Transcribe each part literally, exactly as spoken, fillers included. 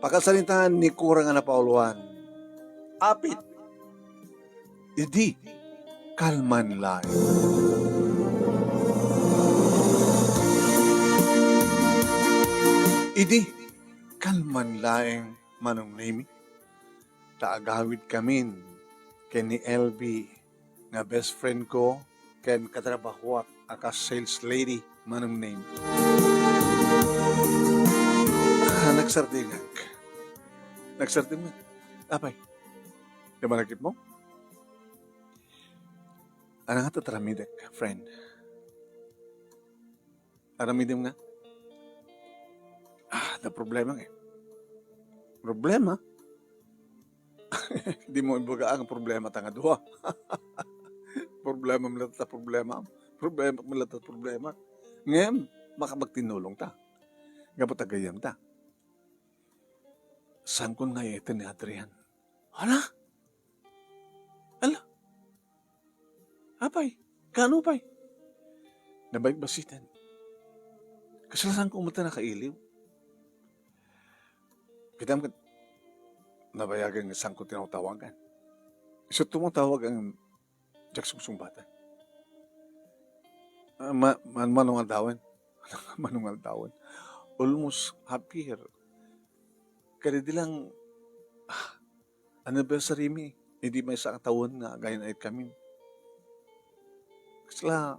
Pakasaritaan ni Kura nga napauluan. Apit. Idi kalman laeng. Idi kalman laeng, Manong Nemi, ta agawid kamin ken ni L B nga best friend ko ken katrabahoak a kas sales lady, Manong Nemi. Ah, nagsardingak. Nagsardingak. Apay, di ba nakit mo? Ano nga taramidek, friend? Aramidem nga? Ah, da problema nga. Problema? Di mo ibaga ang problema ta nga dua. Problema mo latta problema. Problema mo latta problema. Ngayon, makapagtinulong ta. Gapu ta gayyem ta. Saan kon nga iyeten ni Adrian? Hala? Hala? Apay, kaano pay? Nabaik basiten. Kasla saan ko umata nakailiw. Kitam ket nabayagan nga saan ko tinawtawagan. Isu tumawtawag ang diak sungsungbatan. Ah, ma-, man-, manong aldawen. Manong aldawen. Almost half year. Kadi di lang, ah, anniversary mi. Idi maysa a tawen nga agaynayatkami. Kasla,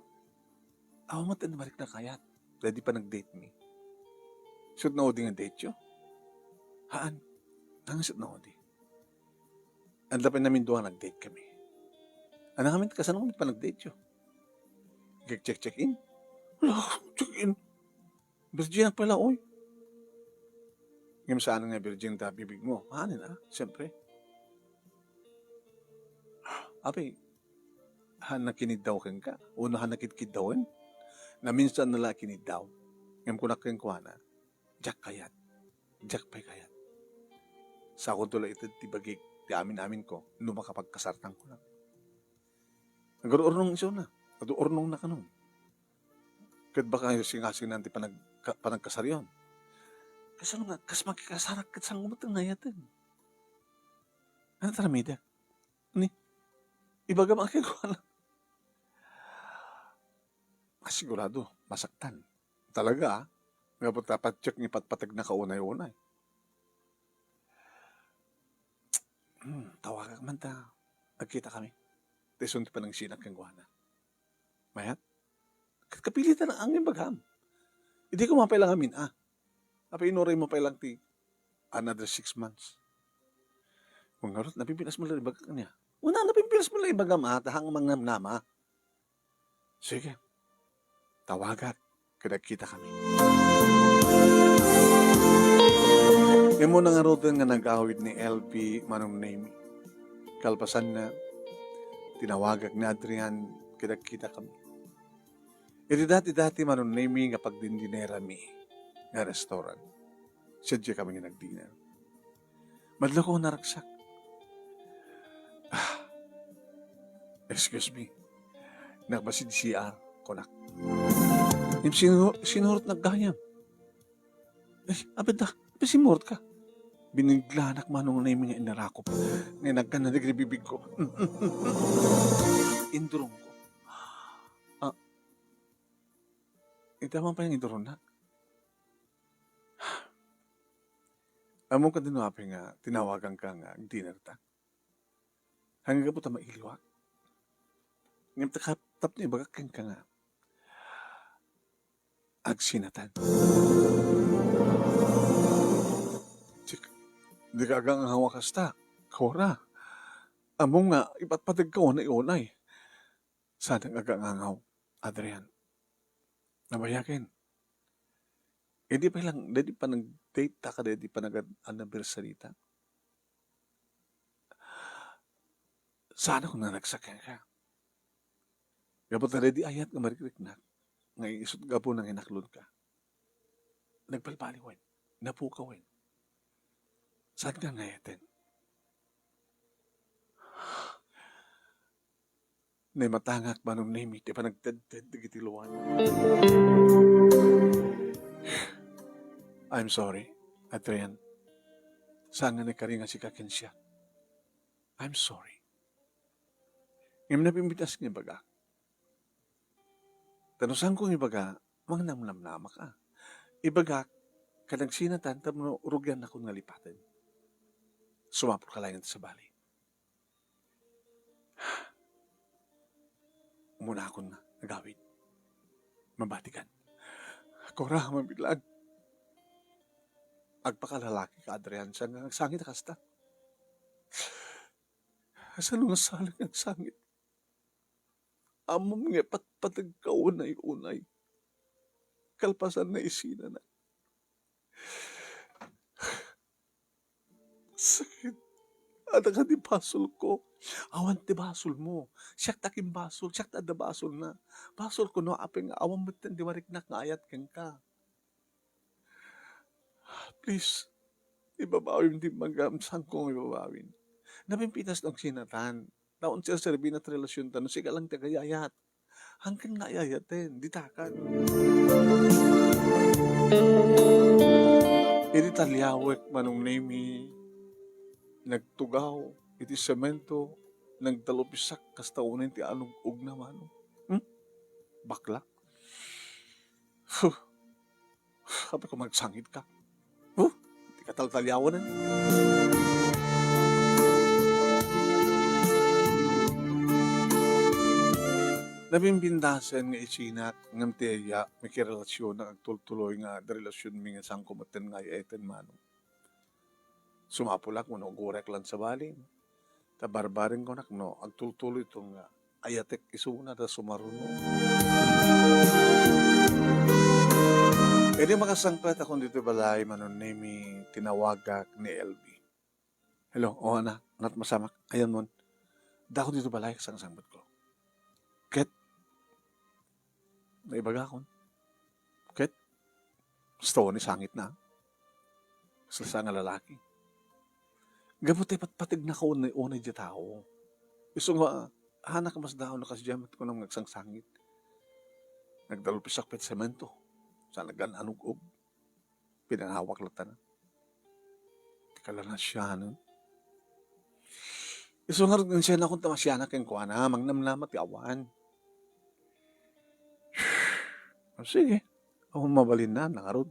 awan met innarik na kayat. Daydi panagdate mi. Isu ti naudi nga date yo? Haan. Nang isu ti naudi. Adda pay namindua nagdate kami. Ano kami, kasano kami panagdate yo? Check, check, check in? Wala, check in. Virgin pala, oy. Ngem saan nga virgin ta bibig mo? Hanin, ah, siyempre. Apay, han nakiniddaw kenka? Uno han nakidkiddawen? Naminsan na la kiniddaw. Ngem kunak kenkuana, diak kayat. Diak pay kayat. Sakonto la ited ti bagik ti amin-amin ko no makapagkasartan kunak. Nagururnong isuna. Adu urnong na kanon. Ket baka singasingan ti panag-, ka-, panagkasaryon. Kasano nga, kas makikasarak ket saan met nga ayaten? Ano taramida? Ni, ibagam a kenkuana. Ah, sigurado, masaktan. Talaga, ah. Nga po, dapat check ni patpatag na kaunay-unay. Hmm, tawagak man ta. Agkita kami. Ti isun ti panangsinak kenkuana. Mayat? Kat-, kapilitan ang imbagam. Hindi ko mapailangamin, ah. Apa inuray mo pailang ti another six months. Kung ngarot, napimpinas mo lang ibagak niya. Una, napimpinas mo lang ibagam, ah. Tahang mangnamnama. Sige. Tawagak. Kadagkita kami. Imo nangaroten nga nagawid ni L P Manong Nemi. Kalpasanna, tinawagak ni Adrian, kadagkita kami. Iti dati-dati Manong Nemi nga pagdindinerami nga restaurant. Sadiay kami nga nagdinner. Madloko nga naragsak. Ah, excuse me. Nakbasi di C R, kunak. Ngem sinu-, sinurot naggayam. Eh, apay da, apay simurot ka? Biniglanak Manong Nemi nga inarakop. Nga nagkan na dagiti bibig ko. Indurong ko. Ah, ita man pa yung indurong na. Amo ka din, apay nga tinawagan ka nga agdinner ta? Hanggang gapu ta mailiwak. Ngem ta kap-, tapno ibagak kenka nga agsinatan. Di ka, di ka agang-angaw a kasta, Cora. Amo nga, ipatpateg ka unay-unay. Saan nga agang-angaw, Adrian? Nabayagen. Idi pa lang, daydi panag-date ta, kadaydi panag-anniversary ta. Saan ako nanagsak kenka? Gapu ta daydi ayat nga marikriknak, nga isut gapu nang inaklon ka. Nagbalbaliwen, napukawen. Saan ka ngayaten? Naimatangak Manong Nemi ti panagtedted dagiti luan. I'm sorry, Adrian. Saan nga nakaringa sika ken siak. I'm sorry. Ngem nabimbintas nga ibagak. Ta no saanko nga ibaga, mangnamnamnamaka. Ibagak, kadagsinatan tapno rugiannakon nga lipaten. Sumapulka laeng iti sabali. Umunakon nga agawid. Mabatikan. Kora, mabilang. Agpakalalaki ka, Adrian, saan nga agsangit a kasta? Saan nga saan nga agsangit? Ammom nga patpategka unay-unay. Kalpasan na isinana. Sakit. Adda kadi basolko. Awan ti basolmo. Siak ti akinbasol. Siak ti adda basolna. Basolko no apay nga awan metten ti mariknak nga ayat kenka. Please, ibabawim ti imbaga, saanko nga ibabawin. Nabimbitas ti agsinatan. Ta unay serserbina ti relasionta no sika lang ti agayayat. Angken nga ayayaten, ditakan. Idi taliawek, Manong Nemi, nagtugaw iti semento, nagdalupisak kasta unay ti anug-ugna, Manong. Hmm? Bakla? Huh. Apay ko, agsangitka. Huh? Ti kataltaliawanen. Nabimbintasen nga isinak ngem ti aya, makirelasionak agtultuloy nga adda relasionmi nga saanko metten nga ay-ayaten, Manong. Sumapulak wenno agurek lang sabali. Ta barbareng kunak no agtultuloy ito nga ayatek isuna ta sumaruno. Idi makasangpet akon ditoy balay, Manong Nemi, tinawagak ni L B. "Hello, o anak, nat masamak, ayanmon. Adda ako ditoy balay, sangsangbetko." Ket naibagakon. Ket, basta unay sangitna. Basta sa nga lalaki. Gapu ta ipatpategna ka unay-unay diay tao. Isu nga, hanak masdaaw no kasdiay met kunam nga agsangsangit. Nagdalupisak pay ti semento. Saan nga agan-anug-ug. Pinangawak latta na. Ti kalanasianan. Isu ngarud nga insianakon ta masianak kenkuana, mangnamnama ti awan. Sige, awan mabalinna, nangarud.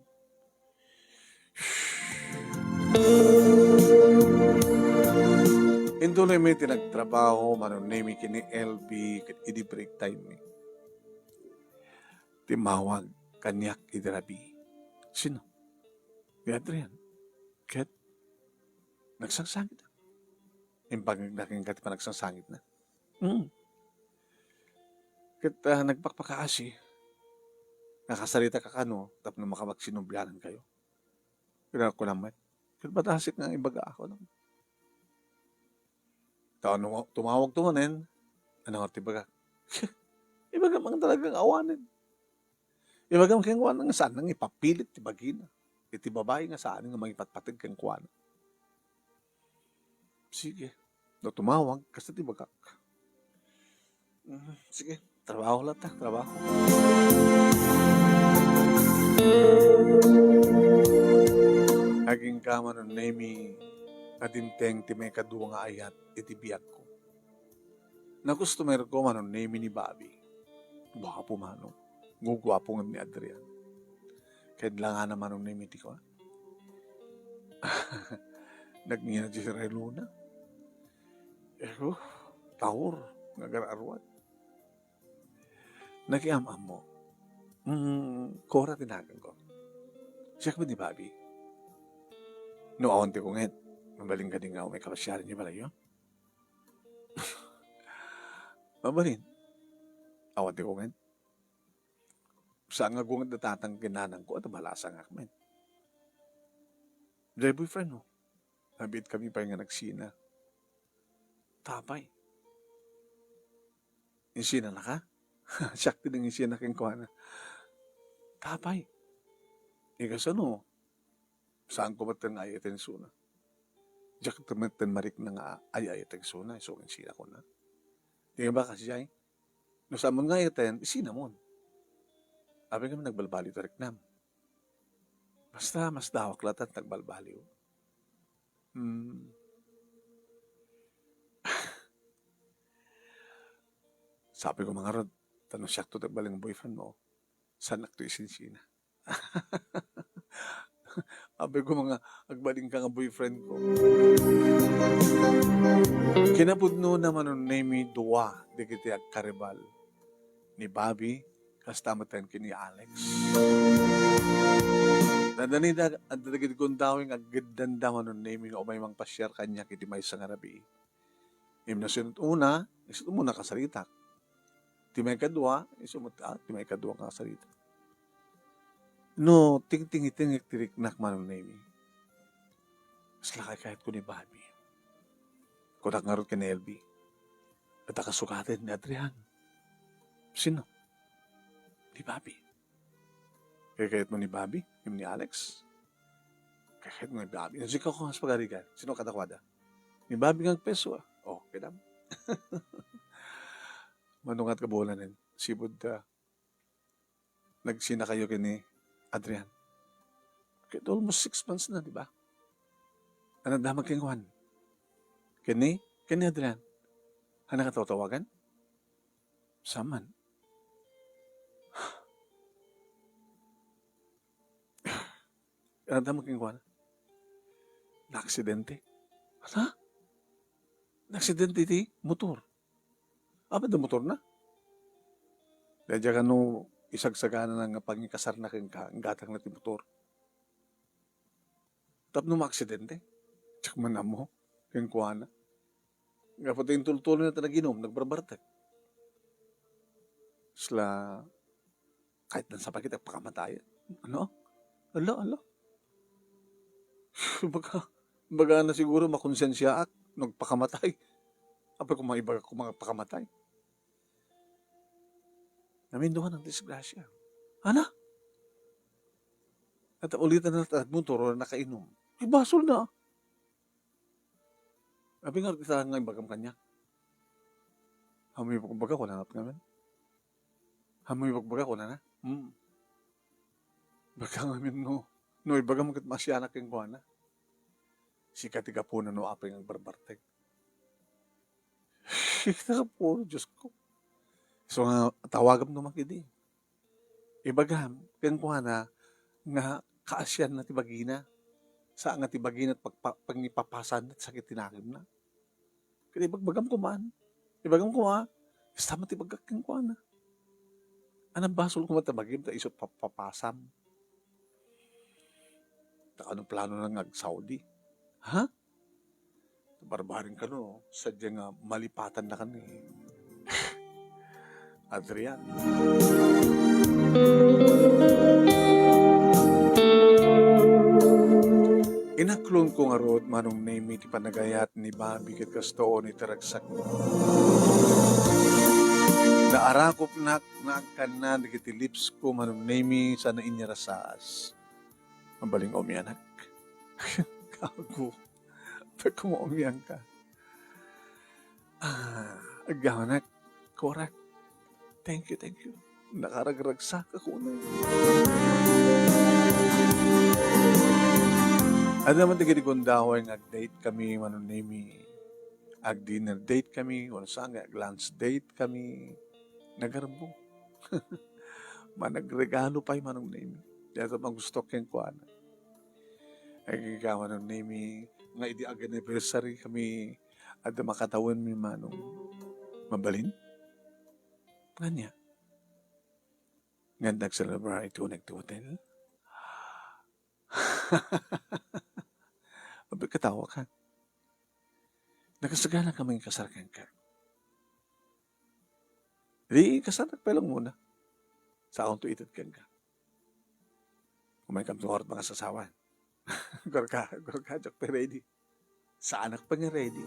Intuloymi ti nagtrabaho, Manong Nemi, ken ni L B, ket idi break time mi. Timmawag kaniak idi rabii. Sino? Ni Adrian. Ket nagsangsangit. Imbagna kenka ti panagsangsangitna. Mm. Ket, ah, nagpakpakaasi. Nakasarita ka kano tapno makapagsinublianankayo. Kinakuna met. Ket batasek nga ibaga ako, no? Ta no tumawag to manen, ano nga ti ibaga? Ibaga man talagang awanen. Ibagam kenkuana nga saan nga ipapilit ti bagina iti babai nga saan nga mangipatpateg kenkuana. Sige. No tumawag, kasta ti bagak. Mm, sige, trabaho latta, trabaho. Agingga, Manong Nemi, a dimteng ti maikadua nga ayat iti biagko. Nakustomerko, Manong Nemi, ni Bobby. Guapo, Manong. Guguapo ngem ni Adrian. Kaidlangana, Manong Nemi, ti kua. Nagngina ti relona. Eh, oh, taur, nga agar-aruat. Nakiam-ammo. Mm, Cora ti naganko. Siak met ni Bobby. No awan ti kunget, mabalin kadi nga umay kapasiar idiay balayyo? Mabalin. Awan ti kunget. Saan nga gunget da tatang ken nanangko, adu malasangak met. Diay boyfriend mo. Nabiit kami pay nga nagsina. Tapay. Insinanaka? Siak ti nanginsina kenkuana. Tapay. Ikasano? Saanko met nga ay-ayaten isuna. Diak met marikna nga ay-ayatek isuna, isu nga insinakona. Di nga ba kasdiay? No saanmon nga ay-ayaten, isinamon. Apay nga nagbalbaliw ti riknam. Basta, masdaawak latta ti nagbalbaliw. Hmm. Sabi ko, "Mangarod, ta no siakto ti agbalin nga boyfriend mo, saannakto isinsiina." Abi ko, "Manga agbalin ka nga boyfriend ko." Kinapudno na, Manong Nemi, dua dagiti agkaribal ni Bobby, kasta met ken ni Alex. Nadanida adda dagiti gundaway nga aggeddanda, Manong Nemi, nga umay mangpasiar kaniak iti maysa nga rabii. Ngem no sino't una, isu umuna kasaritak. Ti maikadua, isu met, ah, ti maikadua nga kasaritak. No tingtingitengek ti riknak, Manong Nemi, kasla kaykayatko ni Bobby. Kunak ngarud ken ni Elvie, "Adda kasukaten ni Adrian." "Sino?" "Ni Bobby." "Kaykayatmo ni Bobby ngem ni Alex?" "Kaykayatko ni Bobby." "Sika ko nga pagarigan. Sino kadakuada?" "Ni Bobby nga agpeso, ah." "Oh, kadam." Mano nga kabulan, sipud, ah, nagsinakayo ken ni Adrian. Ket almost six months na, di ba? Ania damag kenkuan? Ken ni, ken ni Adrian. Ania, katawtawagan? Saan man? Ania damag kenkuan? Naaksidente. Ania? Naaksidente ti motor. Apay, adda motorna? Daydiay kano isagsagana nga pangikasarna kenka, gatangna ti motor. Tapno maaksidente? Diak man ammo, kenkuana. Gapu ta intultulna ta naginum, nagbarbartek. Kasla, kahit nansapay ket agpakamatayen. Ania? Ala, ala. Baga, bagana siguro makonsensiaak no agpakamatay. Apay, koma ibaga koma agpakamatay. Naminduan ang disgrasya. Ania? At ulitan na ta agmotor o nakainom. Ay, basolna. Abi nga, ita nga ibagam kaniak. Amoy ibagbaga, kunana ngamin. Amoy ibagbaga, kunana. Hmm. Baga ngamin no, no ibagam ket maasianak kenkuana. Sika ti gapuna no apay nga agbarbartek. Sika ti gapuna, Diosko. So nga, tawagamto man ketdi. Ibagam kenkuana nga kaasianna ti bagina. Saan nga ti bagina ti pagpa-, pangipapasanna ti sakit ti nakemna. Ket ibagbagam koma, ibagam koma, kasta met ti ibagbagak kenkuana. Ania, basol koma ta bagim ta isu papapasam. Ta ania planona nga ag-Saudi? Ha? Barbaring kano, no? Sadia nga malipatannaka ni Adrian. Inaklonko ngarud, Manong Nemi, ti panagayat ni Bobby ket kastoon iti ragsakko. Naarakopnak nga agkanna dagiti lips ko, Manong Nemi, sana inyarasaas. Mabalin nga umianak. Gago. Pagkumaumyang ka. Ah, agyanak, Cora. Thank you, thank you. Nakaragragsaka, kuna. Adda man dagiti gundaway nga ag-date kami, Manong Nemi. Ag-dinner date kami, wenno saan nga ag-lunch date kami. Nagarbo. Managregalo pay, Manong Nemi. Dayta magusto kenkuana. Agingga, Manong Nemi, nga idi ag-anniversary kami, adda makatawenmi, Manong. Mabalin? Ania? Nga nagselebrar iti uneg ti hotel? Abi, katawa ka. Nakasagana ka mangikasar kenka. Di, kasarnak pay lang muna. Saanto ited kenka. Umaykam ti oras, mga sasawan. Gorka, gorka, diak pay ready. Saanak pay nga ready.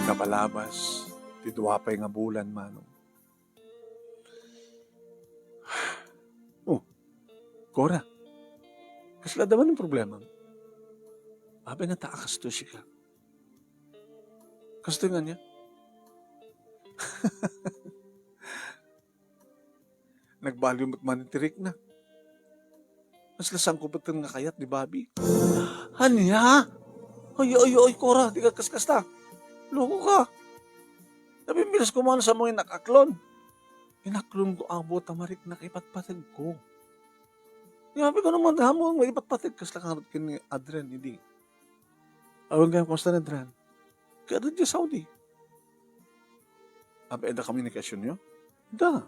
Kapalabas, ti dua pay nga bulan, Manong. Oh, Cora, kasla adda manen problema? Abi nga ta kastoy sika. Kastoy nga ania? Nagbaliw met manen ti rikna. Mas lasanko peten nga kayat ni Bobby. Ania? Ay, ay, ay, Cora, di ka kaskasta. Loko ka. Nabimbilas ko man sa mga inakaklon. Inaklon ko abo ta mariknak ipatpateg ko. Di ba, ko naman, damo, may ipatpateg kas lakangarot ken ni Adrian, idi. Awan kayo, kumusta ni Adrian? Kaya di Saudi. Apa, eda komunikasyonyo? Da.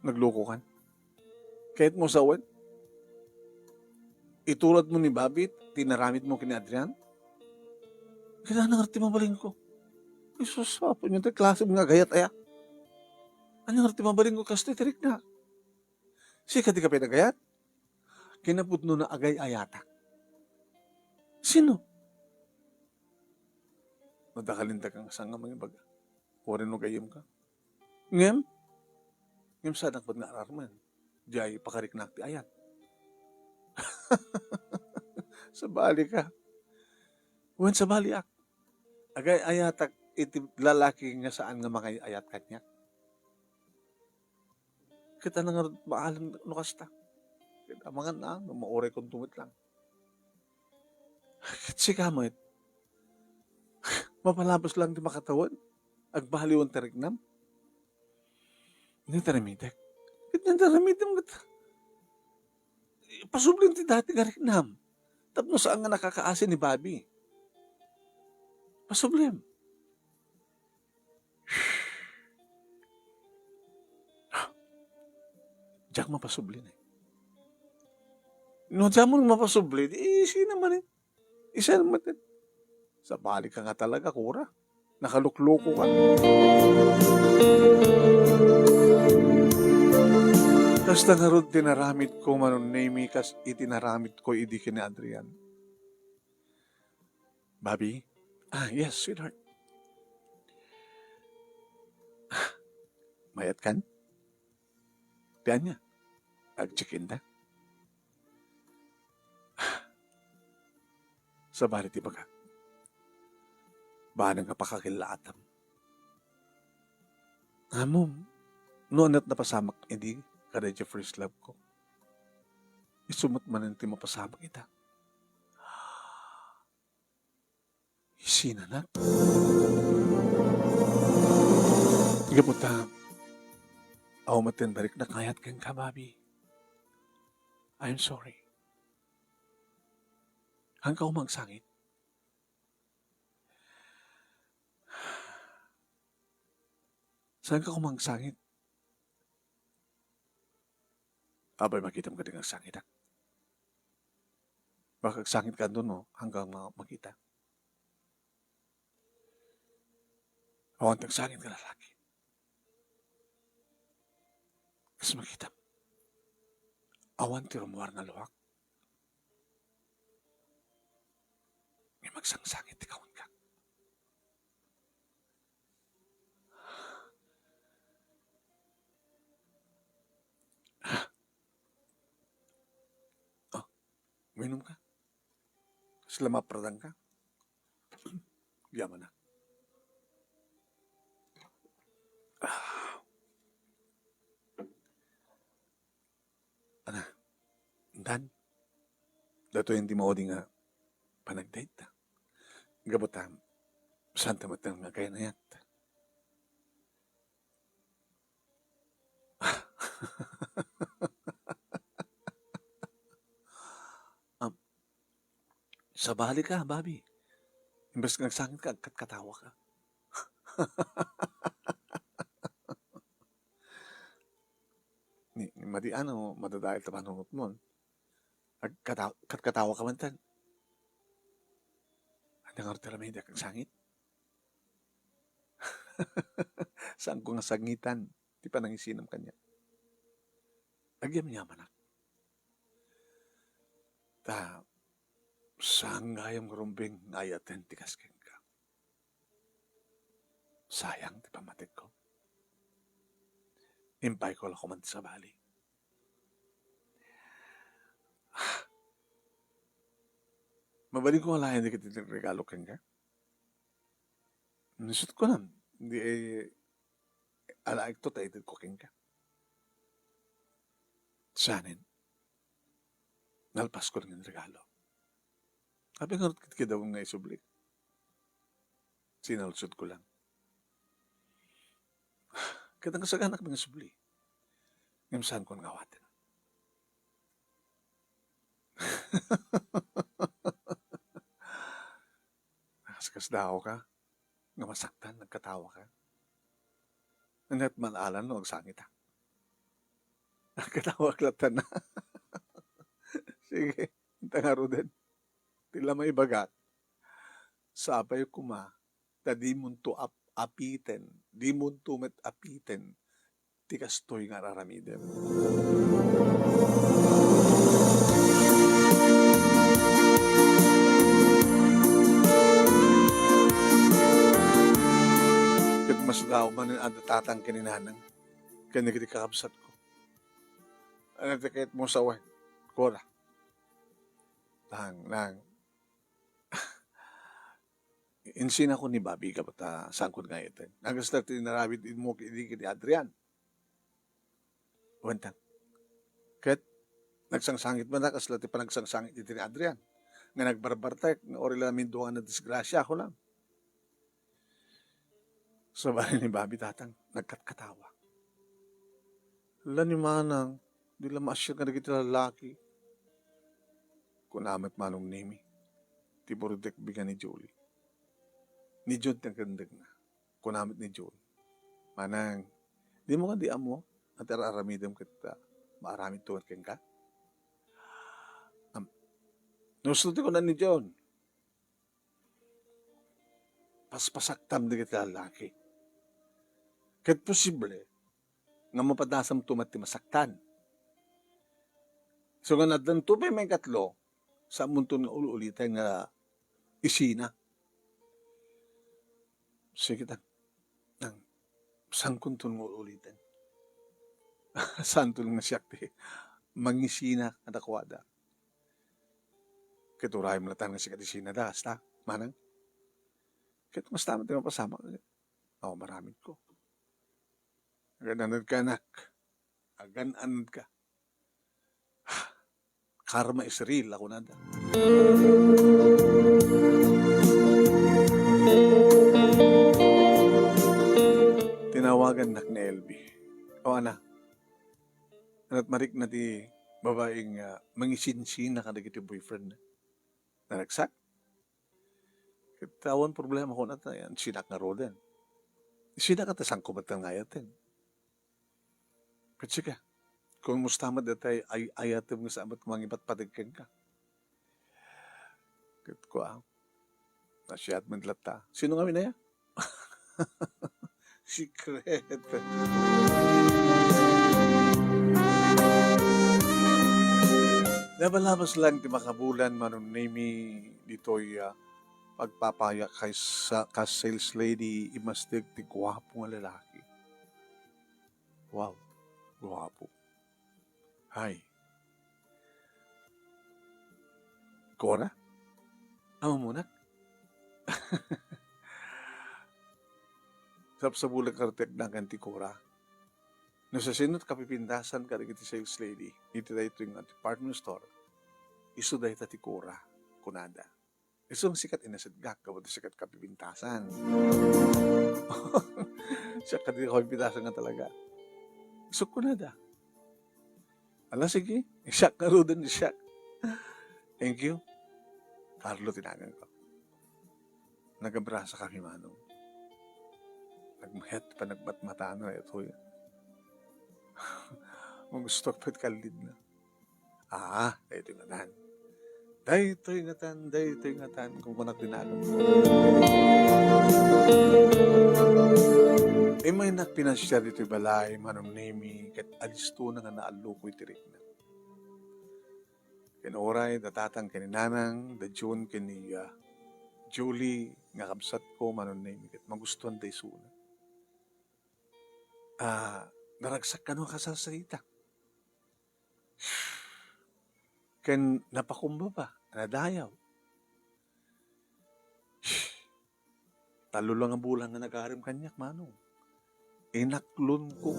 Nagloko kan? Kahit mo sawen? Itulad mo ni Bobby, tinaramit mo kini Adrian? Kailangan nga ti mabalin ko. Jesus, apo niyo, tay klase nga agayat aya. Ano nga ti mabalin ko, kastoy, tirik na. Sika di ka pinagayat? Kinapudno na agay-ayatak. Sino? Madakalinta kang sanga mangibaga. Wari no gayem ka. Ngem? Ngem sa nagpad nga ararman. Diay pakariknak ti ayat. Sabali ka. Wen, sabaliak. Agay-ayatak iti lalaki nga saan nga mangay-ayat kaniak. Ket ania ngarud maalam no kasta? Ket amangan na, no mauray kunto met lang. Ket sika met, mapalabas lang ti makatawen, agbaliwen ti riknam. Ania ti aramidak? Ket ania ti aramidem ket pasublim ti dati nga riknam. Tapno saan nga nakakaasi ni Bobby. Pasublim. Diak mapasubli, ne. No, diak mo mapasubli, di, isina man, eh. Isina man, eh. Sabali ka nga talaga, Cora. Nakalukloko ka. Kasta ngarud ti naramid ko, Manong Nemy, kas iti naramid ko idi ken ni Adrian. Bobby? Ah, yes, sweetheart. Ah, mayat kan? Ti ania? Ag-check-in ta? Sabali ti bagak. Bana nga pakakillaatam. Amom, no ania't napasamak idi kada Jeffrey's love ko. Isu met manen ti mapasamak ita. Isinanak. Gapu ta, awan met ti bariknak nga ayat kenka, Bobby. I'm sorry. Saanka koma agsangit? Saanka koma agsangit? Apay, makitam kadi nga agsangitak? Baka agsangit ka no, hanggang ma-, makita. Awan ti agsangit nga lalaki. Kas makitam. Awan ti rummuar nga luak. Nga agsangsangit ti kaunka. Ah. Oh, uminom ka. Sila mapradan ka. Yaman na. Ah. Ana, Dan, datoy ti maudi nga panagdate ta. Gapu ta, saanta met nga agay-ayat. Am, sabali ka, Bobby. Imbes nga agsangit ka, agkatkatawa ka. Ni, ni madi ano, madadael ta panunot mo. Agkata-, katkatawa ka man tan. Ania ngarud ti aramidek, agsangit? Saanko nga sangitan ti panangisinam kaniak. Agyamyamanak. Ta, saan gayam nga rumbeng nga ayaten ti kas kenka. Sayang ti pammategko. Impayko la koma ti sabali. Mabalinko nga laeng dagiti regalo kenka. Nasut ko nan, di ay alaekto ta itedko kenka. Sanen, nalpasko nga regalo. Apay ngarud ketdi daw nga isubli? Sinaludsodko lang. Ket nagsaganak nga isubli. Ngem saanko nga awaten. Nakaskasdaaw ka, nga masaktan, nagkatawa ka. Ania ti mal-alan no agsangit ka? Nagkatawa ka latta na. Sige, ita ngaruden. Ti la maibagak, sapay koma ta dimonto ap-, apiten, dimonto met apiten ti kastoy nga ar-aramidem. Ket masdaaw manen adda tatang ken ni nanang ken dagiti kakabsatko. Ania ti kayatmo sawen, Cora? Nang, nang. Insinako ni Bobby gapu ta saanko nga ayaten. Kasla ti inaramidmo idi ken ni Adrian. Wen ta. Ket nagsangsangit man a kasla ti panagsangsangit idi ni Adrian. Nga nagbarbartek, nga uray la amindua nga nadisgrasya, kunam. Sabali ni Bobby, tatang, nagkatkatawa. Hala ni manang, di la maasiat kadagiti lallaki. Kuna met manong Nemi, ti burdekbi nga ni Julie. Ni Jun ti agdengdengna. Kuna met ni Jun, "Manang, dimo kadi ammo a ti ar-aramidem ket, ah, maaramidto met kenka?" Am, no, isu ti kuna ni Jun, paspasaktam dagiti lallaki. Ket posible nga mapadasamto met ti masaktan. So, nga addanto pay maikatlo, saanmonton nga ul-uliten nga isina. Sige ta. Nang, saankonton nga ul-uliten? Saanton nga siak ti mangisina kadakuada? Ket urayem latta nga sika ti sinada, kasta, manang? Ket kasta met ti mapasamak, awan maramidko. Agan-anadka, anak. Agan-anadka. Karma is real, a kunada. Tinawagannak ni Elvie. O, ana, ania ti marikna ti babai nga mangisinsina kadagiti boyfriendna? Naragsak? Ket awan problema, kunana, yan, sinak ngaruden. Sinak ta saanko met nga ayaten. Ket sika, kumusta met dayta ay-ayatem nga saan met mangipatpateg kenka? Ket kua, naasiat met latta. Sino ngamin aya? Secret. Labalabas lang ti makabulan, Manong Nemi, ditoy, ah, pagpapaya kaysa, kas sales lady, imasteg ti guapo nga lalaki. Wow, guapo. Hay. Cora? Ammonak? Sapsapulek ti agnagan ti Cora. No siasino ti kapipintasan kadagiti sales lady iti daytoy nga department store, isu dayta ti Cora, kunada. Isu nga sikat inasidgak, gapu ti sikat kapipintasan. Siak kadi kapipintasan nga talaga. Isu kunada. Ala, sige. Siak ngaruden, siak. Thank you. Carlo ti naganko. Nagabrasa kami, Manong. Nagmayat ti panagmatmatana, itoy. Magustuak pay ti kallidna. Ah, daytoy ngatan. Daytoy ngatan, daytoy ngatan, kunkunak ti naganko. Immaynak pinansiar ditoy balay, Manong Nemi, ket alistona nga naallukoy ti rikna. Ken uray da tatang ken ni nanang, da Jun ken ni, ah, Julie, nga kabsatko, Manong Nemi, ket magustuanda isuna. Ah, naragsak kano a kasasarita. Ken napakumbaba, nadayaw. Tallo la nga bulan nga nagarem kaniak, Manong. Inaklonko.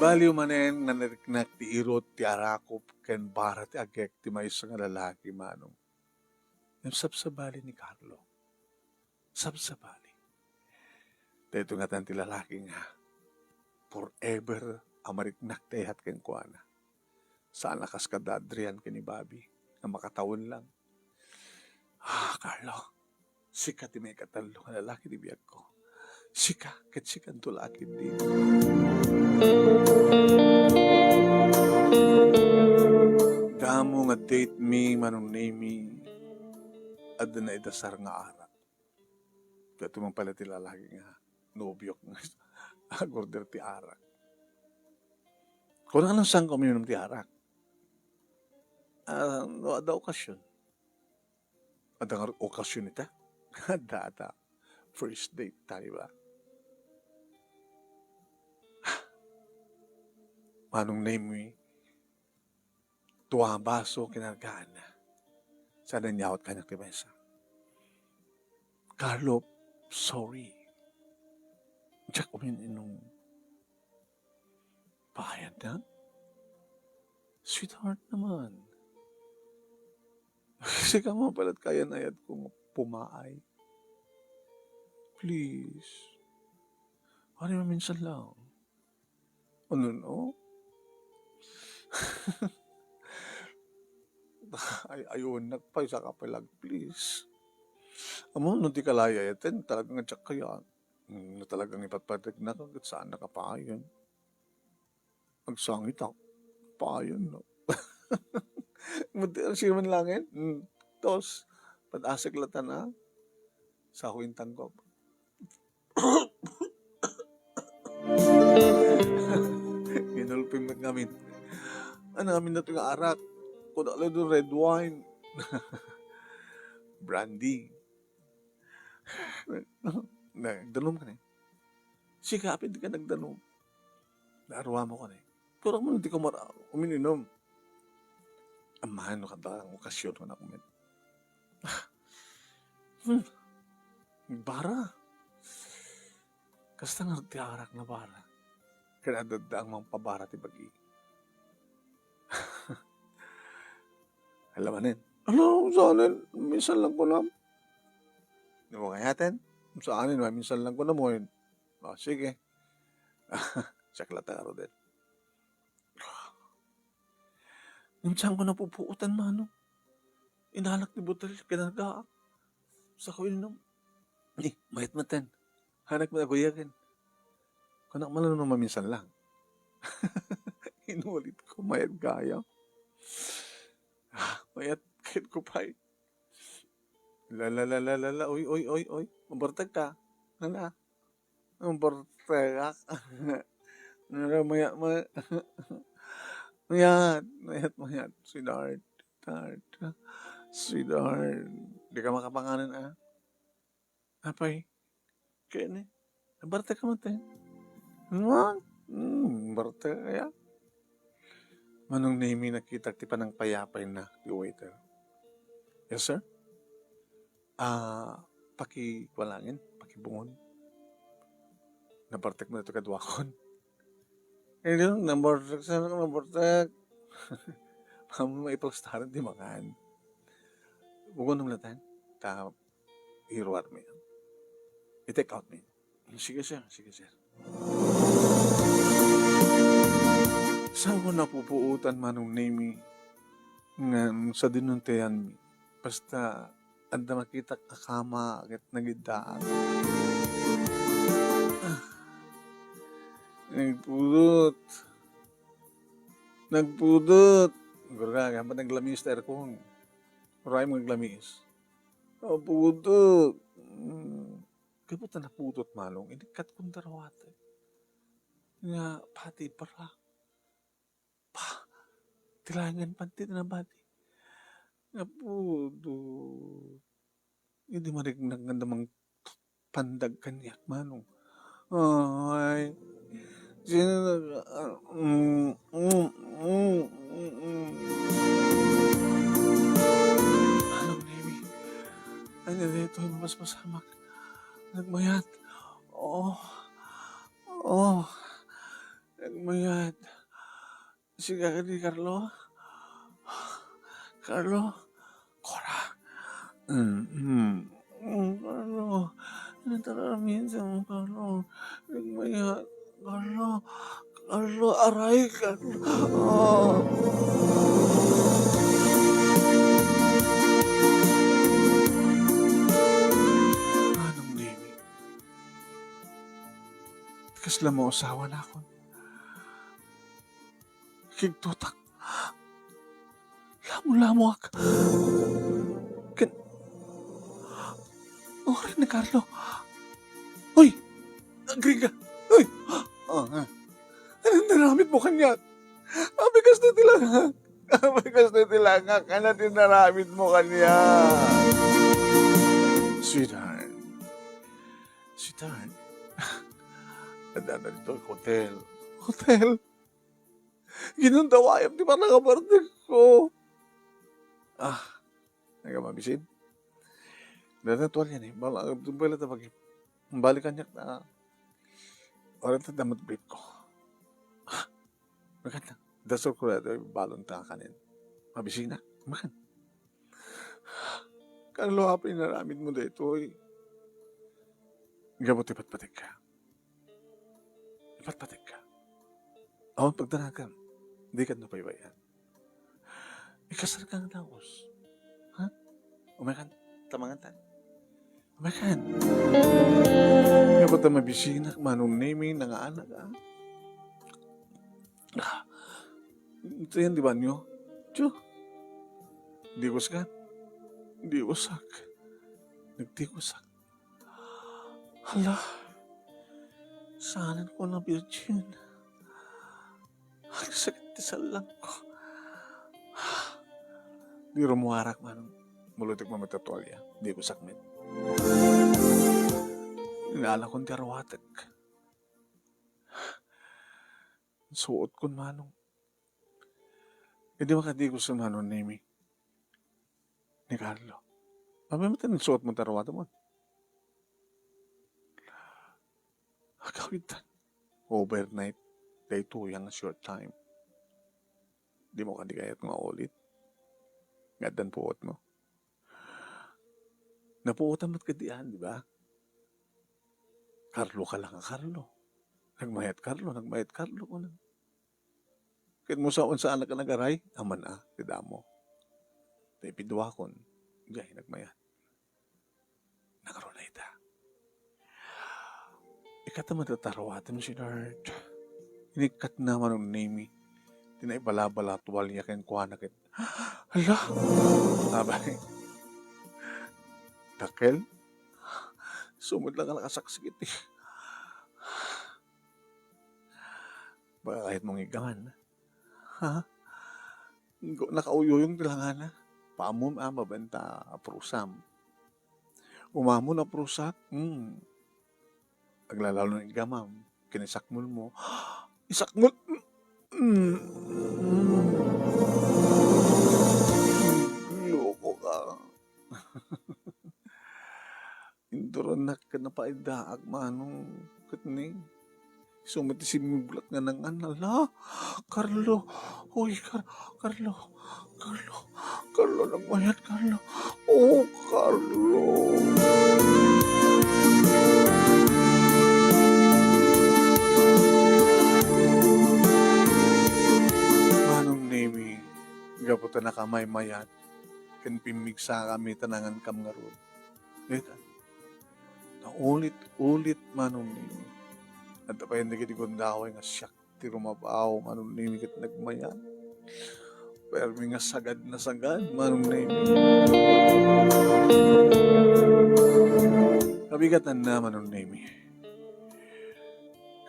Baliw manen nga nariknak ti irut ti arakop ken bara ti agek ti maysa nga lalaki, Manong. Ngem sabsabali ni Carlo. Sabsabali. Daytoy ngatan ti lalaki nga forever a mariknak ti ayat kenkuana. Saan a kas kada Adrian ken ni Bobby nga makatawen lang. Ah, Carlo, sika ti maikatallo nga lalaki ti biagko. Sika, ket sikanto la a ketdi. Damo nga date mi, Manong Nemy, adda naidasar nga arak. Daytoy man pala ti lalaki nga nobiok nga ag-order ti arak. Kunana, saanka uminom ti arak? Ah, no adda okasion. Adda nga okasion ita? Adda, adda. First date tayo ba? Manong Nemy, dua baso kinargaanna. Saan a inyawat kaniak ti maysa. Carlo, sorry. Diak umin-inom. Bayad na? Sweetheart naman. Sika man pala ti kayan-ayat ko nga pumaay. Please. Ano, maminsan lang. Ano, no? Ay, ayun, nagpaysa ka pala, please. Amo, no, di ka layayaten, talagang adyak kayan. Mm, no, talagang ipatpatiknak, ket saan nakapayan. Agsangitak. Payan, no? Buti ang siya man langit. Mm. Tos, pad-asek latan, ah. Sa ko intangkop. Ginulping met ngamin. Ano ngamin na ito nga arak? Kunak la do red wine. Brandy. Nagdanum ka na eh. Sika, apin di ka nagdanum. Naarwa mo ka na eh. Pero mo, di ka mara-, uminom. Amahan no, kada ang okasyon ko na kumin. Hmm. Bara. Kasta nga ti arak na bara. Kaya dadda ang mga pabara ti bagi. Alamanen. Ano, saan? Minsan lang ko na. Di mo kayaten? Saan? Minsan lang ko na mo. Oh, sige. Siak la ta, Rodel. Minsan ko napupuotan, Manong. Inalak ti butel, kinargaak. Sa ko inom. Eh, mayat maten. Hanak mo naguyagan. Kunak man lang no maminsan lang. Inulit ko, mayat gaya. Ah, mayat, kahit ko pa'y. La, la, la, la, la, la, uy, uy, uy, uy. Mabartag ka. Ano? Ang bartegak. Ano, mayat, mayat. Mayat, mayat, mayat. Sweetheart. Sweetheart. Sweetheart. Di ka makapanganan, ah? Apay. Kaya ni. Bartek ka mate. Ano? Hmm, bartek kaya? Manong Nemy, nakitak ti panangpayapay na ti waiter. Yes, sir? Ah, pakikualangin, pakibungon. Nabartek mo na ito kaduakon. Hindi, nabartek sa nabartek. Mamo maipastaran di mangan. Bugon ng latan. Ta, iruar mi. I-take out mi. Sige, sir. Sige, sir. Saan ko napupuotan, Manong Nemy, nga sa dinuntayan mi? Basta, adda makitak a kama ket nagiddaak. Ah. Nagpudot. Nagpudot. Gurga, dapat naglamis ta aircon. Uray mo naglamis. Napudot. Hmm. Kaya po ta napudot, Manong. Inikkat kong darawat. Nga, pati para. Pa, tilangan panti na bati. Napudot. Hindi marignak nga damang pandag kaniak, Manong. Ay. Sino nag-, ah, mm, mm, mm, mm, mm. Manong Nemy. Ano dito yung mas masamak? Nagmayat. Oh. Oh. Nagmayat. Sika kadi, Carlo? Carlo? Cora? Mm, mm. Mm, Carlo, nataramid sa mo, Carlo. Nagmayat, Carlo. Carlo, aray, Carlo. Ah. Manong Nemi, kasla mausawan akon. Kigtutak. Lamulamoak. Ken, uray ni Carlo. Uy! Agriga! Uy! Ah, ah. Anong naramid mo kaniak? Abigas na ti langak. Abigas na ti langak. Ano ti naramid mo kaniak? Sweetheart. Sweetheart. Adda na dito hotel. Hotel? Ginundawayam ti panangabartek ko. Ah, nagamabisin. Dada tuwalya ni, bala, tumpay lang ta pag-, balikan niya na, oras ta damat brief ko. Ah, maganda. Dasol ko na ito, balon ta kanin. Mabisina. Makan. Carlo, apay naramid mo daytoy? Gapu ti patpatek ka. Ipatpatek ka. Awan pagdanagam. Di ka napaybay-an. Ikasar ka nga daos. Ha? Umaykan, tamangan tan. Umaykan. Nga ba ta mabisinak, Manong Nemi, nangaanak, ah? Ah. Ito yan, di ba nyo? Tiyo. Di ko sakat. Di ko sak. Nagdi ko sak. Hala, saanen ko na virgin. Agsakit ti sallang ko. Di rumuarak man. Mulutek man met ta tualya. Di ko sakmet. Inala kon ti arwatek. Suot kon manong. Idi makadi ko sa Manong Nemi ni Carlo. Apay met ti nagsuot mo ti arwatem? Agawid tan. Overnight. Daytoy nga short time. Di mo kadi kayat nga ulit? Nga addan puot mo. Napuotan met kadi, ah, di ba? Carlo ka lang, Carlo. Nagmayat Carlo, nagmayat Carlo, kunak. Ket mo sa unsa a nagagaray, aman a, ti damo. Ta ipiduakon, diay nagmayat. Nakarunay ta. Ikata met ti arwatem, sweetheart. Inikkatna Manong Nemi ti naibalabala tualya kenkuana ket, hala! Abay. Dakkel? Sumud lang a nakasaksik iti. Baka kayat mong iggaman. Ha? Go-, nakauyuyong ti langana. Paamom a mabenta a prusam. Umamon a prusak. Hmm. Aglalalo nga iggamam. Ken isakmol mo. Isakmol. Mm. Mm. Loko ka. Inturonnak ken napaiddaak, Manong, ket ni, isu met ti simmibulak nga nangan. Ala, Carlo! Hoy, Car-, Carlo! Carlo! Carlo, nagmayat, Carlo! Oh, Carlo! Manong Nemi, gapu ta nakamaymayat, ken pimmigsakami ta nangankam ngarud. Dayta. Naulit-ulit, Manong Nemi. Adda pay dagiti gundaway nga siak ti rumabaw, Manong Nemi, ket nagmayat. Permi nga sagad na sagad, Manong Nemi. Kabigatanna, Manong Nemi.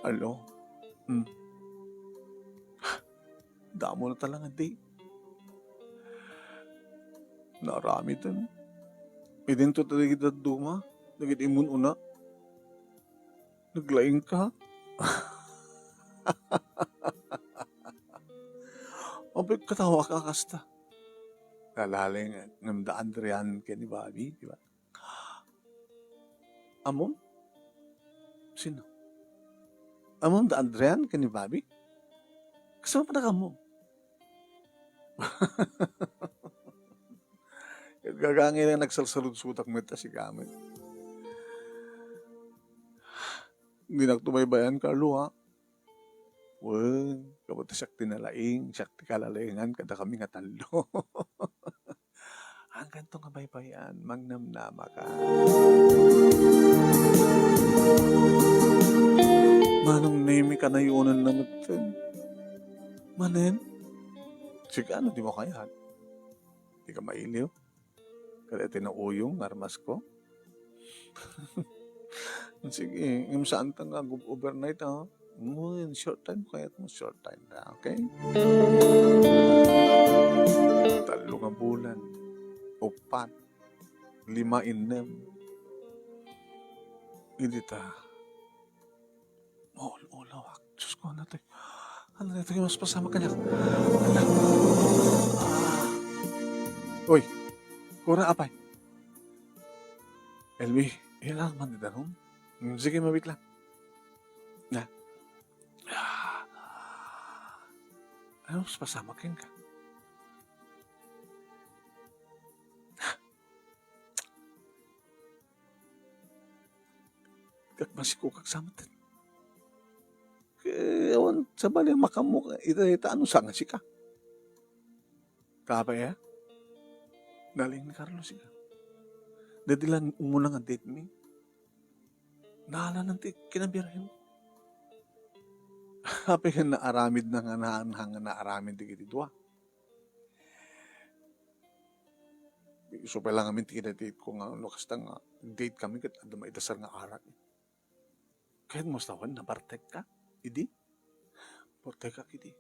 Carlo? Hmm. Damo na talaga, di. Naaramiden. Idinto dagiti dadduma, dagiti immun-una. Naglaing ka? Apay katawa ka kasta? Nalaling ngem da Adrian ken ni Bobby, di ba? Ammom? Sino? Ammom da Adrian ken ni Bobby? Kasano pay dakayo? Ket gagangay nga nagsalsaludsodak met ta sika met. Dinakto baybay-an, Carlo, ha? Wen, gapu ta siak ti nalaing, siak ti kalalaingan kadakami nga tallo. Angganto nga baybay-an, mangnamnamaka. Manong Nemi, kanayonenna metten. Manen? Sika, no dimo kayat? Dika mailiw? Kada ti nauyong nga armasko? Sige, ngem saanta nga ag-, overnight, ha? Ngem, short time kayatmo, short time ta, okay? Tallo nga bulan, upat, lima, innem. Idi ta, maul-ulawak. Diyos ko, ano to? Ano to? Mas pasama kaniak. Uy, Cora, apay. Elmi, ilan man di darum? Hmm, sige, mabit lang. Na. Ah. Ano mas pasama kenka? Ket masikukak sa met. Ket awan, sabali, makaammo ita, ita, ano sa nga sika? Kapay, eh? Nalaing ni Carlo sika. Daydi lang umuna nga date mi. Naalanan ti kinabirhen. Apay nga naaramid na nga naan-, nga naaramid dagiti dua. Isu pay lang amin ti kinadate ko nga no kasta nga date kami ket adda maidasar nga arak. Ket mustawen, nabartek ka idi? Bartek ka idi.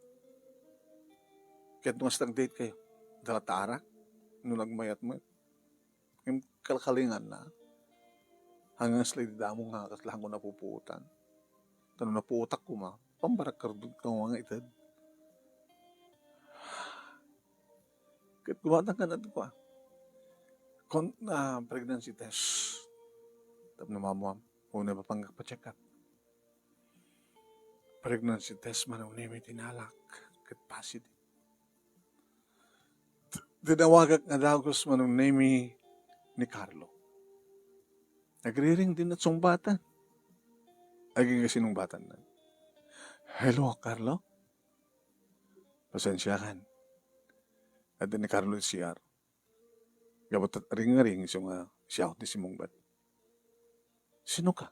Ket no kasta date kayo, dala ta arak no nagmayat mo. Ngem kalkalingan na. Hanggang sila di damo nga kasla ko napupuotan. Tano napuotak kuma, pambarak kardod ka nga ited. Ket gumatang ka na ito, ah. Kon, ah, pregnancy test. Tapno mamuam, una pa pang pa-check up. Pregnancy test man ang nimi tinalak, ket positive. Tinawagak nga dagus manong nemi ni Carlo. Nagriring din at sungbatan. Aging kasinungbatan na. "Hello, Carlo?" "Pasensya kan. Adda ni Carlo iti C R. Gapu ta ring-ring isu nga siak ti simungbat." "Sino ka?"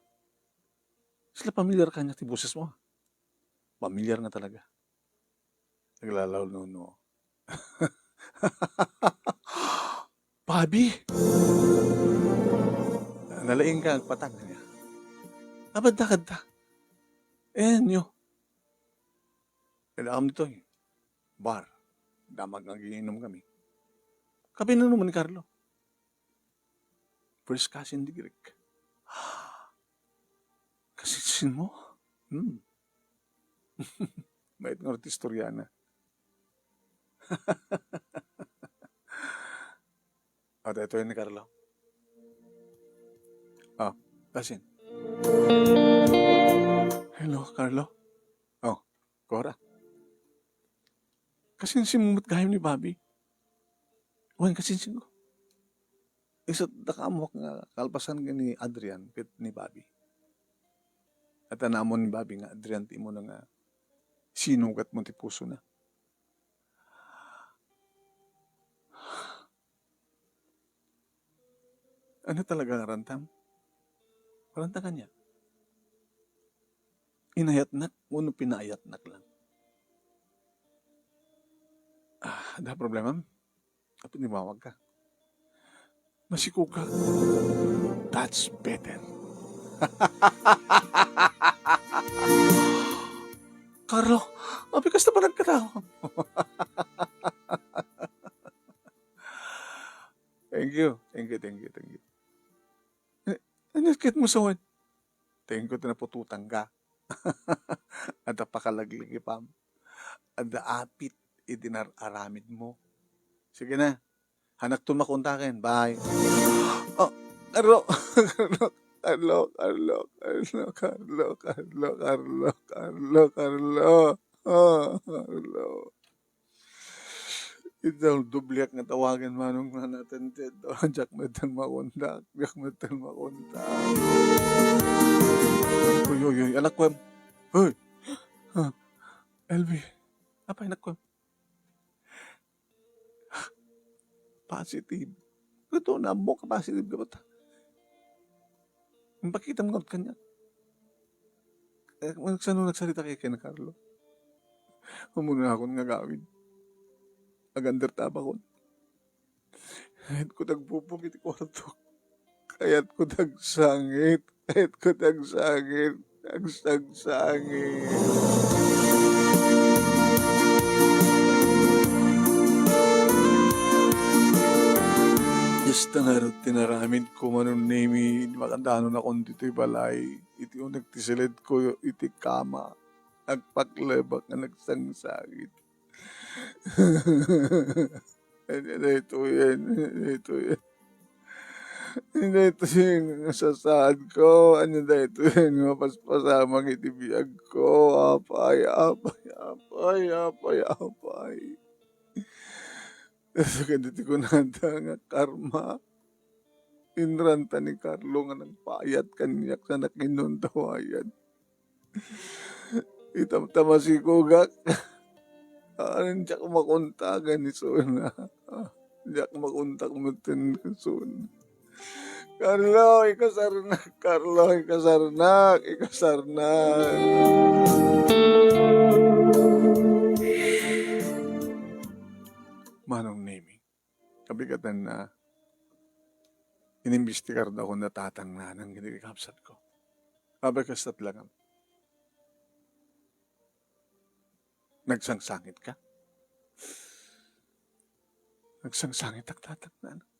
"Sila pamilyar kaniak ti boses mo, ah." "Pamilyar nga talaga." Naglalaw nuno. "Bobby!" Nalaing ka agpatang niya. "Abadda kadta." "Enyo." "Ila am ditoy bar. Damag nga agiinom kami." "Kabinuno man ni Carlo?" "First cousin di Greek." "Kasinsin mo?" "Hmm." Mait nga ti istoriana. O, daytoy ni Carlo. O, kasin. "Hello, Carlo." O, Cora. "Kasinsin mo met gayam ni Bobby?" "Wen, kasinsin ko." "Isu dakaamok nga kalpasan ken ni Adrian ket ni Bobby. Adda naammo ni Bobby nga Adrian ti imuna nga sinugat mo ti pusona." "Ano talaga nga rantam?" "Rantam kaniak. Inayatnak wenno pinaayatnak lang?" "Ah, adda problemam?" "Apay, tumawag ka. Masikog ka. That's better." "Carlo, apay kasta pa nagkatawa?" "Thank you, thank you, thank you, thank you." "Eh, ano ket mo sawen?" "Thank you, ta naputotan ka." Adda pakalaglagipam. Adda apit iti nar-aramid mo. Sige na. Hanakton makuntaken. Bye. Oh, Carlo, Carlo, Carlo, Carlo, Carlo, Carlo, Carlo, Carlo, Carlo. Ah, Carlo. Ita, dobliak nga tawagan, Manong, nga natented. Diak met makontak, diak met makontak. Uy, uy, uy, anak ko, em. Hoy! Ah, L B, apay, anak ko, em? Positive. Ito, naammo ka positive ka ba ta? Impakitam ngarud kaniak. Eh, nagsano nagsarita kay ken Carlo? Umuna akon nga gawid. Aganda ti abakon. Kayatko ti agbubong iti kuartok. Kayatko ti agsangit. Kayatko ti agsangit. Agsangsangit. Kasta ngarud ti inaramidko, Manong Nemi, idi makadanon akon ditoy balay, iti uneg ti siled ko iti kama, agpaklebak nga nagsangsangit. Ania daytoyen? Ania daytoyen? Ania daytoyen nga sasaadko? Ania daytoyen nga mapaspasamak iti biagko? Apay, apay, apay, apay, apay. Kadagiti kunada nga karma. Inranta ni Carlo nga nagpayat kaniak sa nakinundawayan. Itam ta masikugak. Awan, diak makontak ni Suna. Diak makontak metten ni Suna. Carlo, ikasarnak, Carlo, ikasarnak, ikasarnak. Manong Nemi, kabigatanna, inimbestigar da kun natatang nanang iti kabsatko. Apay, kasta ti langam? Nagsangsangit ka? Nagsangsangitak, tatang, nanang.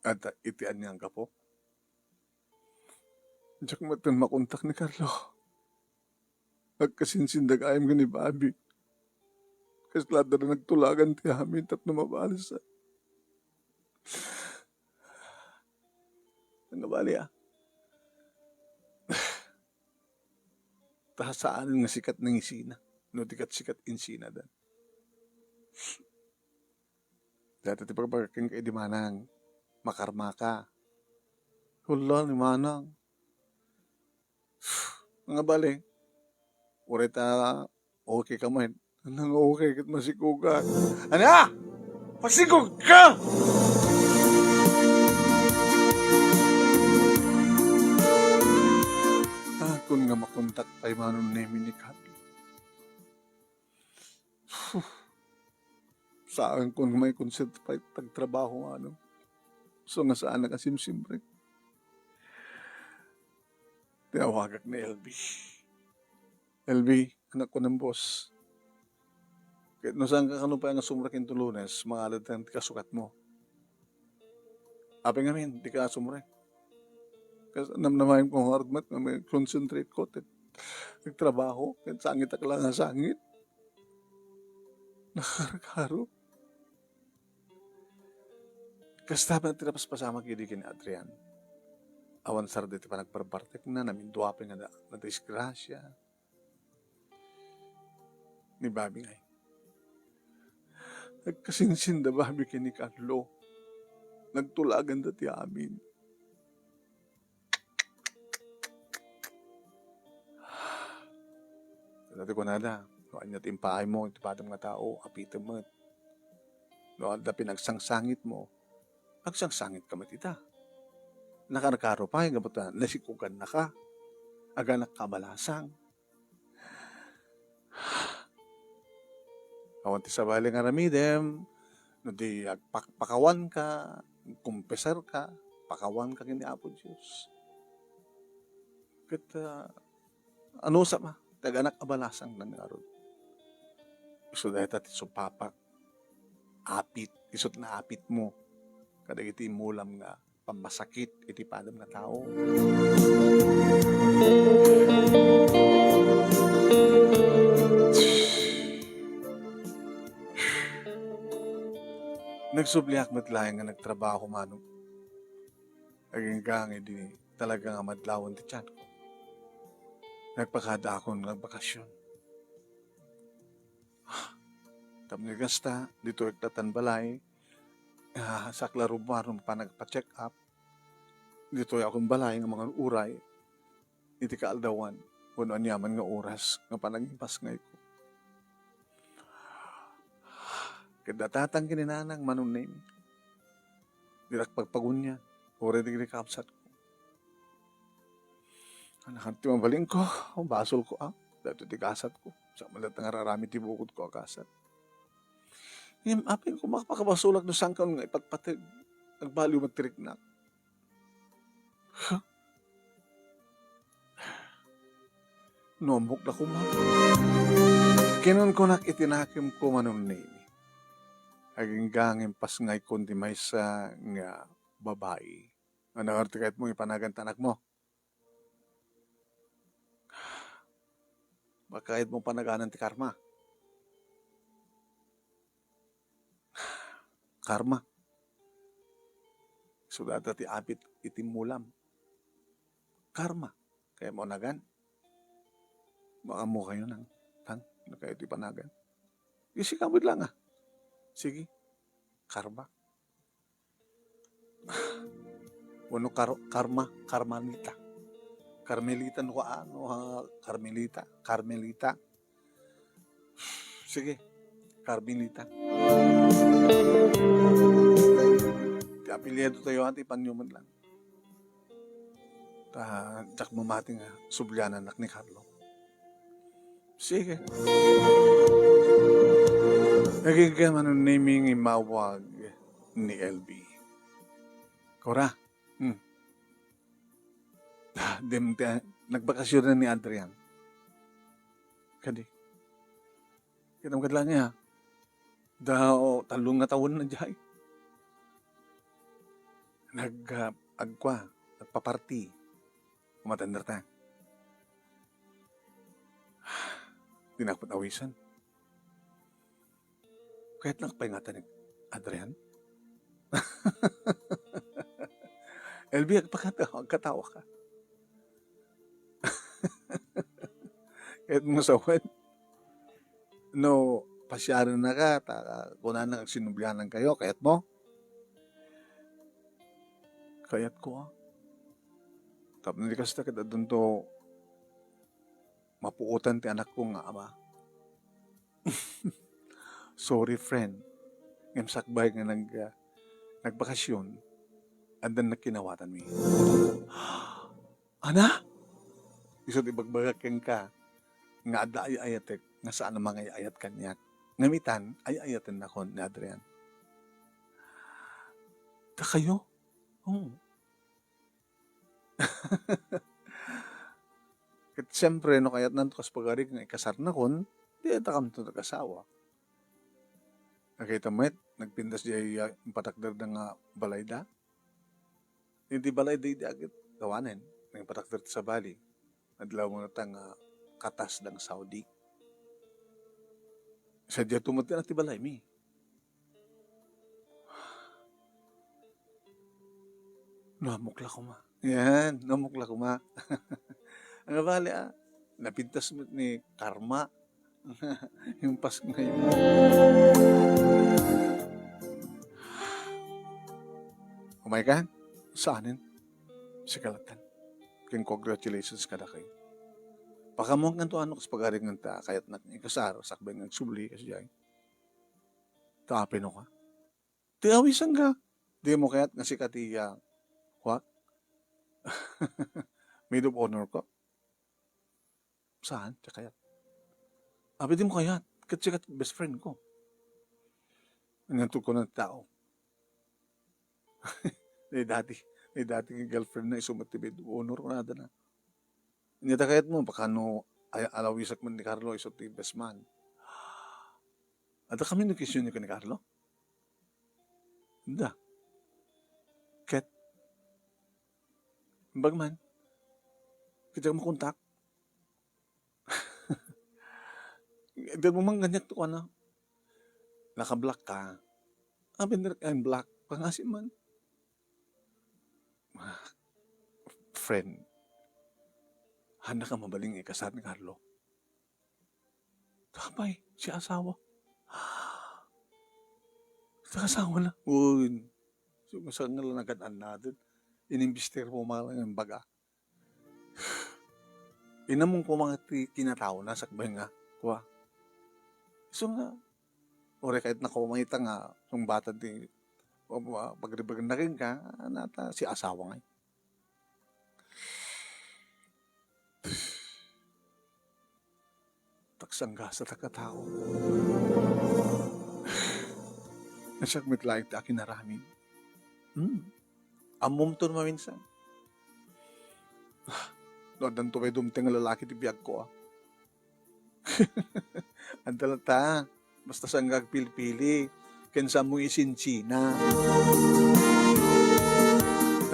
At iti ania nga gapu? Diak metten makontak ni Carlo. Agkasinsinda gayam ken ni Bobby. Kasla da nagtulagan ti amin tapno mabalsa. Ania bali, a? Ta saanen nga sika ti nangisina, no di ket sika ti insinadan. Dayta ti pagbagak kenka idi manang, makarmaka. Hala ni manang. Ania bali? Uray ta okay ka met. Ania nga okay ket masikugak? Ania? Masikog ka? Kun nga makontak pay Manong Nemi ni Carlo. Saan kun nga maikonsentra pay ti agtrabaho, ano? So nga saan nakasimsimrek. Tinawagak ni L B. L B, anak ko ng boss. Ket no saan ka kano pay nga sumrek inton Lunes, mangalad ti kasukatmo. Apay ngamin, di ka sumrek. Kas namnamaen ko ngarud met nga maikonsentrate ko, ti agtrabaho, ket sangitak la nga sangit. Nakarkaro. Kasta met ti napaspasamak idi ken ni Adrian. Awan sardi ti panagbarbartekna, namindua pay nga na-, nadisgrasia. Ni Bobby ngay. Nagkasinsinda Bobby ken ni Carlo. Nagtulaganda ti amin. Dayta ti kunada, no ania ti impaaymo iti padem nga tao, apitem met. No adda pinagsangsangitmo, agsangsangitka met ita. Nakarkaro pay gapu ta nasikugannaka. Aganakka a balasang. Awan ti sabali nga aramidem, no di agpak-, pakawanka, kumpeserka, pakawanka ken ni Apo Dios. Ket, ah, anusam a, ti aganak a balasang ngarud. Isu dayta ti supapak, apit, isut naapitmo kadagiti immulam nga pammasakit iti padem nga tao. Nagsubliak met laeng nga nagtrabaho, Manong. Agingga nga idi talaga nga madlawan ti tianko. Nagpakadaakon nga agbakasyon. Tapno kasta, ditoy ak latan balay, ah, sakla rumbaro nga panagpa-check up. Ditoy akon balay nga mangan uray iti kaaldawan wenno aniaman nga oras nga panagpasngayko. Ket datatan ken ni nanang Manong Nemi. Dirak pagpagunyan, uray dagiti kabsatko. Ania ti mabalinko, basolko, a. Daytoy ti gasatko. Sa malat nga aramid ti bukodko a gasat. Ngem apay ko, mapakabasolak no saanko nga ipatpateg. Agbaliw met ti riknak. Huh? Numbok da koma. Kinunkunak iti nakemko, Manong Nemi. Agingga nga impasngaykon ti maysa nga babai. Ania ti kayatmo ipanagan ti anakmo? Baka kayatmo panaganan ti Karma. Karma. Sudata ti apit iti mulam. Karma. Kayatmo anagan? Baka mo kayo nang, tan, na kayo ti panagan. Isi ka lang, ah. Sige. Karma. Wenno Kar-, Karma, Carmelita. Carmelita no kaano, ha, Carmelita, Carmelita. Sige, Carmelita. Ti apelyido tayo, ati, panyo man lang. Ta, diak mamati nga sublianan ak ni Carlo. Sige. Nagiging ano ni Ming imawag ni L B. Kora. Hmm. Ah, dim-, di-, nagbakasyon na ni Adrian. Kadi. Kita mo kadla niya. Dao, tallo nga tawen na jay. Nag, ah, agkua, nagpaparty. Umatender ta. Di na awisan. Kayat na pay nga ni Adrian? L B, agpakatawa, agkatawa ka. Kayat mo sawen? No, pasyaren na ka, ta, kunana, agsinublianan kayo, kayat mo? Kayat ko, ah. Tapno di kasta, ket adunto mapuotan ti anakko nga ama. Sorry, friend. Ngem sakbay nga nag-, ah, nagbakasyon, addan nakinawatanmi. Ana? Isu ti ibagbagak kenka nga adda ay-ayatek nga saan a mangay-ayat kaniak. Ngem itan, ay-ayatennakon ni Adrian. Dakayo? Oo. Ket siempre, no kayatnan kas pagarik nga ikasarnakon, di itakamto nag-asawa. Nakita met, nagpintas di ay, ah, impatakderda nga balayda. Iti balayda idi agit, gawanen, nang impatakder ti sabali. Adlaw mo ta nga katas dang Saudi. Sadiay tumutira ti balaymi. Naamok la koma. Yan, naamok la koma. Ang bali, ah, napintas met ni Karma. Yung pas ngayon. Umay ka? Saanen? Sikalatan. Ken congratulations kadakayo. Pakamuan kanto ano kas pagaringan ta, kayat nak ikasar, sakbay nga agsubli, kasi jay. Ta apay no ka? Ti awisan ka. Di mo kayat nga sika ti, ah, what? Maid of honor ko? Saan? Ti kayat. Abi, di mo kayat. Ket sika ti best friend ko. Ania to ko ng tao. Ni dati, ni dati nga girlfriend na, isu met ti maid of honor, kunada na. Ania ta kayat mo, baka no, ay, alawisak man ni Carlo, isu ti best man. Adda kami no kisyon ni Carlo? Adda. Ket, imbag man, kita makontak. Di mo man ganyan to, ano? Naka-block ka. Ah, pinirk ang block. Pangasi man. Ah, friend, handa ka mabaling ikasar ni Carlo. Tapay, si asawa. Ita asawana. Wen. So, saan nga la nagad-annaden? Inimbestigar mo man lang nga imbaga. Inamon ko man ti kinataona sakbay nga, kua. Isu nga, uray kayatna ko man ita nga sungbatan ti, o, o, pagribagenna kenka, nata, si asawa ngay. Taksanggasatak a tao. Nasak met laeng ti akinaramid. Hmm. Ammomto no maminsan. Ah, no addanto pay dumteng a lalaki ti biagko, ah. Adda latta, basta saan nga agpilpili, ken saan mo isinchina.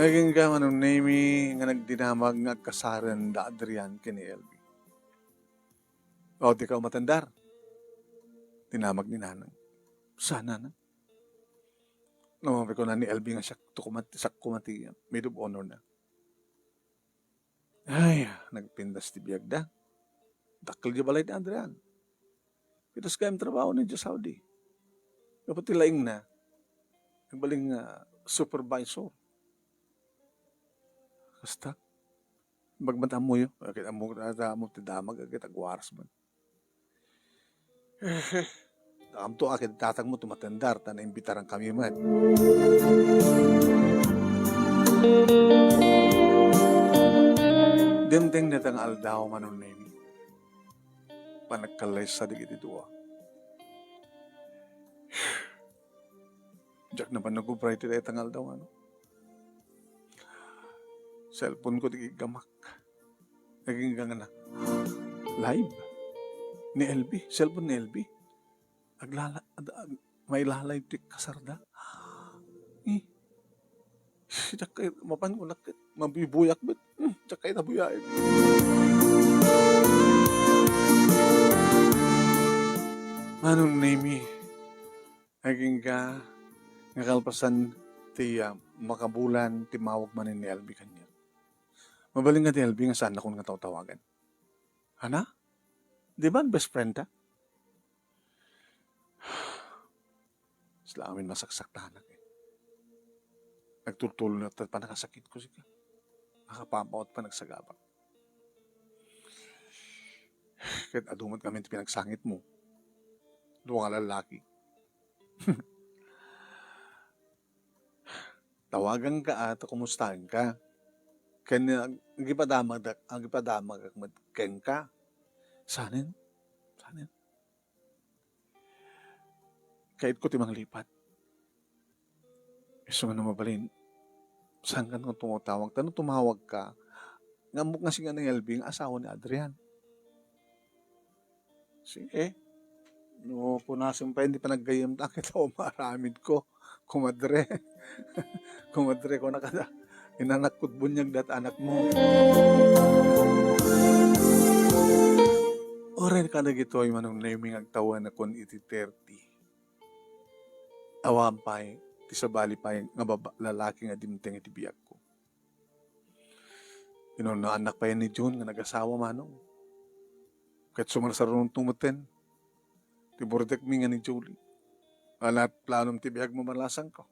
Nagingga, Manong Nemi, nga nagdinamag nga agkasaren da Adrian ken ni Elvie. O, dika umatendar. Dinamag ni Nanang. Saan, Nanang? No, kunana ni Elvie nga siak to kumat-, siak koma ti maid of honor na. Ay, nagpintas ti biagda. Dakkel diay balay ni Adrian. Pitas gayam trabaho ni diay Saudi. Gapu ti laingna, nagbalin nga supervisor. Kasta, bagmat ammoyo, ket ammo, ammo ti damag, ket agwaras man. Amto a ket tatangmo ti umatendar ta naimbitaran kami met. Dimteng dayta nga aldaw, Manong Nemi. Panagkallaysa dagiti dua. Diak naman nagubra iti dayta nga aldaw, ano? Cellphone ko ti giggamak. Nagingga nga na, live. Ni Elvie, cellphone ni Elvie. Aglala-, ad-, ag-, mailalive ti kasarda. Eh, diak kay, mapan ko nak-, mabubuyak bet. Hmm, diak kay nabuyaen. Manong Nemi, agingga nga kalpasan ti, ah, makabulan, timmawag manen ni Elvie kaniak. Mabalin nga ni Elvie nga saannakon nga tawtawagan. Ana? Di ba best friend ta? Sila amin masaksaktanak, eh. Nagtultulo na ta panakasakit ko, sika. Nakapamaot pa nagsagabak. Ket adu met ngamin ti pinagsangit mo. Dua nga lalaki. Tawaganka, a, ta kumustaenka. Ken, ag-, agipadamagak, agipadamagak met kenka. Sanen? Sanen? Kayatko ti manglipat. Isu nga no mabalin, saankan nga tumatawag. Ta no tumawagka, nga ammok nga singa ni Elvie nga asawa ni Adrian. Sige. No, punasen pay ti panaggayyemta, ket awan maaramidko, komadre. Komadre, kunaka da, inanakko ti buniag dayta anakmo. Uray kadagitoy, Manong Nemi, nga agtawenakon iti thirty. Awan pay ti sabali pay nga baba-, lalaki nga dimteng iti biagko. Inunnaannak pay ni June nga nagasawa, Manong. Ket sumarsarunto metten ti burdekmi nga ni Julie. Anat planom ti biagmo, malasangko.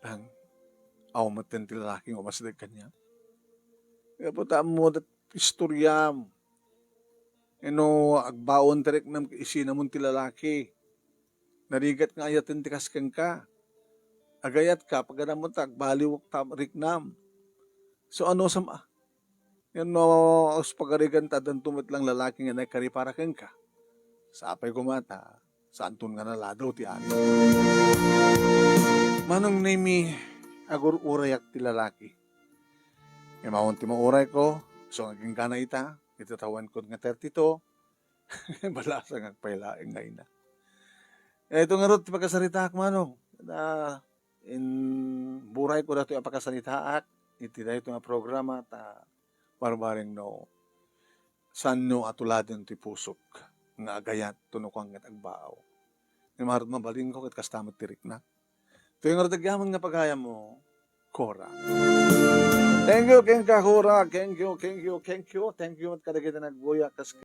Ang, awan metten ti lalaki nga umasdeg kaniak. Gapu ta ammo dat istoriam. Ino, agbaon ti riknam ket isinamon ti lalaki. Narigat nga ayaten ti kas kenka. Agayatka, paganamonta, agbaliwek ta riknam. So, ano sam-, a-, yan no, as pagarigan ta, addanto met lang lalaki nga naikari para kenka. Sapay koma ta, saanton nga naladaw ti ari. Manong Nemi, agur-urayak ti lalaki. Imaon ti maurayko, so, agingga na ita, iti tawenko nga thirty-two, balasangak pay laeng nga ina. Eh, ito ngarud ti pakasaritaak, Manong. Na, in-, burayko datoy a pakasaritaak iti daytoy nga programa ta barbareng no saanno a tuladen ti pusok nga agayat tono kuan ket agbaaw. Ni marud mabalinko ket kasta met ti riknak. Toy ngarud agyaman nga pagayammo, Cora. Thank you, kenka, Cora. Thank you, thank you, thank you. Thank you met kadagiti nagguya kas